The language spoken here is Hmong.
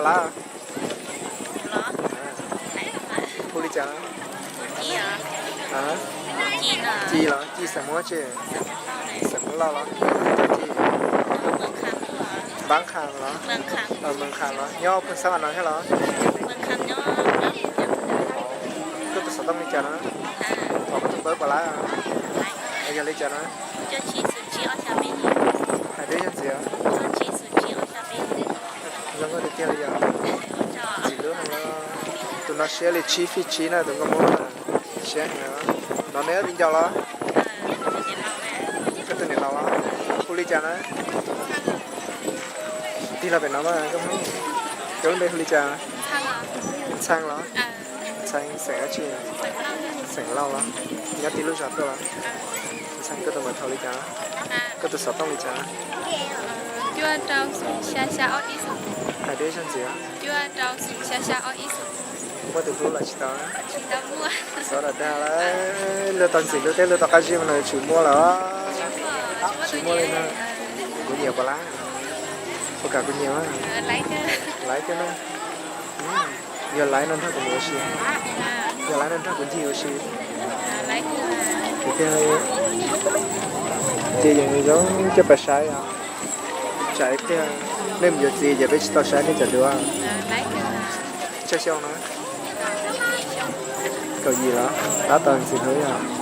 Lab, hu li cas? Ci los? Ci xeem Hmoob tsi? Xeem Hmoob Lauj los? Ci Npab Qha los? Mws Qha los? Nyob puag xab vas no thiab los? Koj tus xov tooj li cas no? Thov koj tus npawb puas lab? Yog li cas no? Hais deb zog ntxiv. Zoo nkauj tiag tiag li yog. Ntxim hlub heev los. Tus no siab li tsib fij tsib na tus nkauj Hmoob no. Siab heev. No neb ob viv ncaus los? Koj tus niam laus los? Hu li cas na? Tig los pem no mas koj Hmoob. Koj lub npe hu li cas? Ntxhee los? Ntxhee xeem dab tsi? Xeem Lauj los? Nyob tib lub zos tuaj los? Ntxhee koj tus npawb thauj li cas? Koj tus xov tooj li cas? Hais deb zog ntxiv. Muaj tus hlub los tsis tau? Xav dag dag lawm, luag tau ntxim hlub thiab luag tau qab zib mas no tsis muaj lawm. Tsis muaj li no. Kuv nyiam puas lab? Puas kam kuv nyiam? Laiv thiab na. Yog laiv no nrog kuv mus ua si. Yog laiv no nrog kuv ncig ua si. Ces yeej zoo coj pais saib os. Tsam ib pliag nej mus yuav txiv ces peb tsis tau saib nej cov duab. Tsawg xyoo na? Kaum yim los? Tab tom ntxim hlub yog.